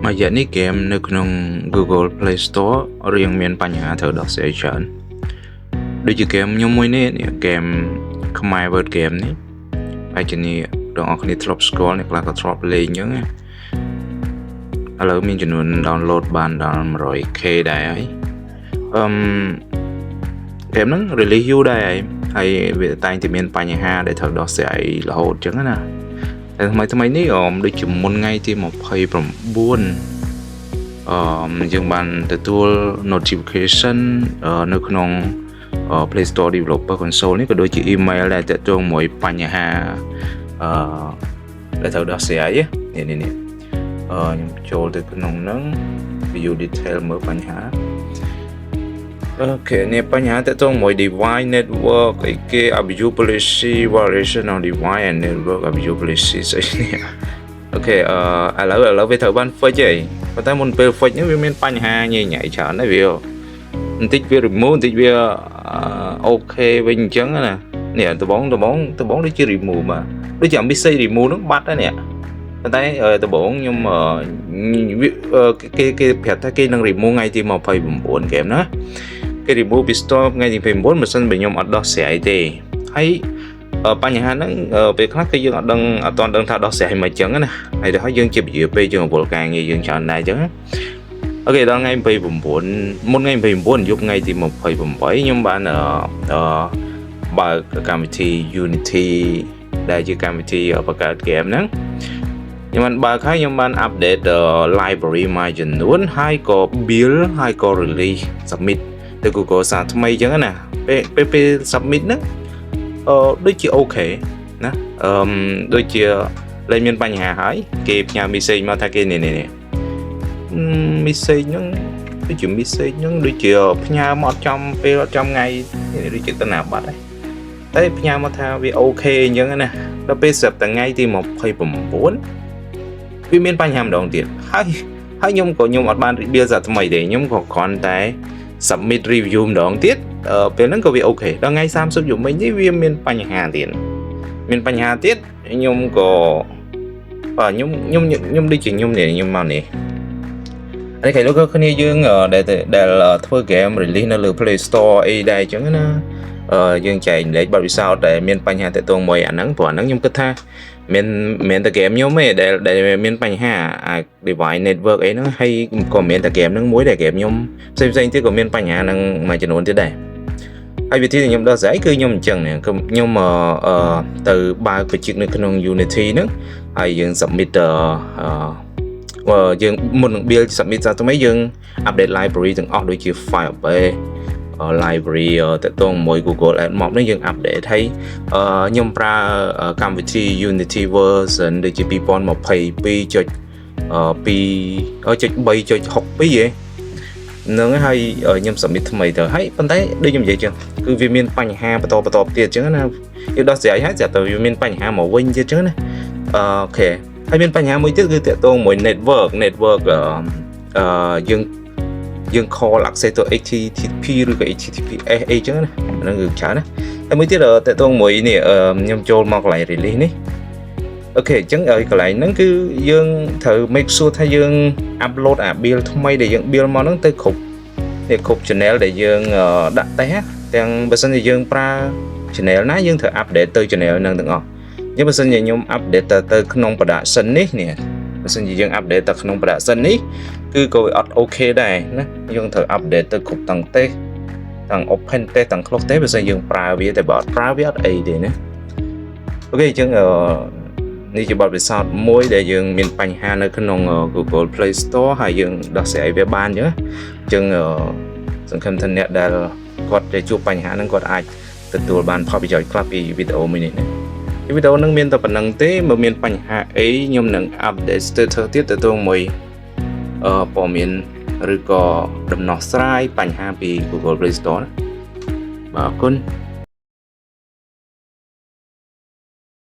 មួយរយៈនេះហ្គេមនៅក្នុង Google Play Store រៀងមានបញ្ហាត្រូវដោះស្រាយច្រើនដូចជាហ្គេមខ្ញុំមួយនេះនេះហ្គេមខ្មែរ Word Game នេះបែរជានេះបងប្អូនគ្នាធ្លាប់ស្គាល់អ្នកខ្លះក៏ធ្លាប់លេងអញ្ចឹងណាឥឡូវមានចំនួន download បានដល់ 100K ដែរហើយអឹមហ្គេមហ្នឹង release យូរដែរហើយហើយវាតែងតែមានបញ្ហាដែលត្រូវដោះស្រាយរហូតអញ្ចឹងណាតែថ្មីថ្មីនេះអមដូចជាមុនថ្ងៃទី29អឺយើងបានទទួល notification នៅក្នុង Play Store Developer Console នេះក៏ដូចជា email ដែលទាក់ទងមួយបញ្ហាអឺដែលត្រូវដោះស្រាយនេះនេះនេះអឺខ្ញុំចូលទៅក្នុងហ្នឹង view detail មើលបញ្ហា OK នេះបញ្ហាទាក់ទងមួយ device network អីគេ abuse policy violation of device and network abuse policy ស្អីនេះ OK អឺឥឡូវឥឡូវវាត្រូវបាន fix ហើយប៉ុន្តែមុនពេល fix ហ្នឹងវាមានបញ្ហាញ៉ៃញ៉ៃច្រើនដែរវាបន្តិចវា remove បន្តិចវា OK វិញអញ្ចឹងណានេះដបងដបងដបងដូចជា remove បាទដូចជា message remove ហ្នឹងបាត់ហើយនេះប៉ុន្តែដំបូងខ្ញុំគេគេប្រាប់ថាគេនឹង remove ថ្ងៃទី29ហ្គេមណាគេ remove ពី store ថ្ងៃទី29បើសិនបើខ្ញុំអត់ដោះស្រាយទេហើយបញ្ហាហ្នឹងពេលខ្លះគឺយើងអត់ដឹងអត់ទាន់ដឹងថាដោះស្រាយមិនអញ្ចឹងណាហើយដល់ហើយយើងជាពជាពេលយើងរវល់ការងារយើងច្រើនដែរអញ្ចឹង OK ដល់ថ្ងៃ29មុនថ្ងៃ29យប់ថ្ងៃទី28ខ្ញុំបានអឺបើកកម្មវិធី Unity ដែលជាកម្មវិធីបង្កើត game ហ្នឹងខ្ញុំបានបើកហើយខ្ញុំបាន update library មួយចំនួនហើយក៏ build ហើយក៏ release submit ទៅ Google សារថ្មីអញ្ចឹងណាពេលពេលពេល submit ហ្នឹងអឺដូចជា OK ណាអឺដូចជាលែងមានបញ្ហាហើយគេផ្ញើ message មកថាគេនេះនេះ message ហ្នឹងដូចជា message ហ្នឹងដូចជាផ្ញើមកអត់ចំពេលអត់ចំថ្ងៃដូចជាទៅណាបាត់ហើយតែផ្ញើមកថាវា OK អញ្ចឹងណាដល់ពេលស្រាប់តែថ្ងៃទី29វាមានបញ្ហាម្ដងទៀតហើយហើយខ្ញុំក៏ខ្ញុំអត់បាន rebuild សាថ្មីទេខ្ញុំក៏គ្រាន់តែ submit review ម្ដងទៀតពេលហ្នឹងក៏វា OK ដល់ថ្ងៃ30យប់មិញនេះវាមានបញ្ហាទៀតមានបញ្ហាទៀតខ្ញុំក៏បាទខ្ញុំខ្ញុំខ្ញុំដូចជាខ្ញុំនេះខ្ញុំមកនេះនេះគេលោកគ្នាយើងដែលដែលធ្វើ game release នៅលើ Play Store អីដែរអញ្ចឹងណាយើងចែករំលែកបទពិសោធន៍ដែលមានបញ្ហាទាក់ទងមួយអាហ្នឹងព្រោះអាហ្នឹងខ្ញុំគិតថាមានមិនតែ game ខ្ញុំទេដែលដែលមានបញ្ហាអា device network អីហ្នឹងហើយក៏មានតែ game ហ្នឹងមួយដែល game ខ្ញុំផ្សេងផ្សេងទៀតក៏មានបញ្ហាហ្នឹងមួយចំនួនទៀតដែរហើយវិធីដែលខ្ញុំដោះស្រាយគឺខ្ញុំអញ្ចឹងនេះខ្ញុំអឺទៅបើកបញ្ជីនៅក្នុង Unity ហ្នឹងហើយយើង submit អឺយើងមុននឹង build submit សារថ្មីយើង update library ទាំងអស់ដូចជា Firebase library ទាក់ទងមួយ Google AdMob នេះយើង update ហើយខ្ញុំប្រើកម្មវិធី Unity version ដូចជា2022.2.3.62ឯងហ្នឹងហើយខ្ញុំ submit ថ្មីទៅហើយប៉ុន្តែដូចខ្ញុំនិយាយចឹងគឺវាមានបញ្ហាបន្តបន្តទៀតចឹងណាយើងដោះស្រាយហើយស្រាប់តែវាមានបញ្ហាមកវិញទៀតចឹងណា OK ហើយមានបញ្ហាមួយទៀតគឺទាក់ទងមួយ network អឺយើងយើង call access ទៅ HTTP ឬក៏ HTTPS អីចឹងណាហ្នឹងគឺច្រើនណាហើយមួយទៀតទាក់ទងមួយនេះខ្ញុំចូលមកកន្លែង release នេះ OK អញ្ចឹងឲ្យកន្លែងហ្នឹងគឺយើងត្រូវ make sure ថាយើង upload អា build ថ្មីដែលយើង build មកហ្នឹងទៅគ្រប់នេះគ្រប់ channel ដែលយើងដាក់តេស្តទាំងបើសិនជាយើងប្រើ channel ណាយើងត្រូវ update ទៅ channel ហ្នឹងទាំងអស់អញ្ចឹងបើសិនជាខ្ញុំ update ទៅទៅក្នុង production នេះនេះបើសិនជាយើង update ទៅក្នុង production នេះគឺក៏វាអត់ OK ដែរណាយើងត្រូវ update ទៅគ្រប់ទាំង test ទាំង open test ទាំង close test បើសិនយើងប្រើវាតែបើអត់ប្រើវាអត់អីទេណា OK អញ្ចឹងនេះជាបទពិសោធន៍មួយដែលយើងមានបញ្ហានៅក្នុង Google Play Store ហើយយើងដោះស្រាយវាបានអញ្ចឹងអញ្ចឹងសង្ឃឹមថាអ្នកដែលគាត់ដែលជួបបញ្ហាហ្នឹងគាត់អាចទទួលបានផលប្រយោជន៍ខ្លះពីវីដេអូមួយនេះណាវីដេអូហ្នឹងមានតែប៉ុណ្ណឹងទេបើមានបញ្ហាអីខ្ញុំនឹង update status ទៀតទៅទៅមួយអឺព័ត៌មានឬក៏ដំណោះស្រាយបញ្ហាពី Google Play Store ណាបាទអរគុណ។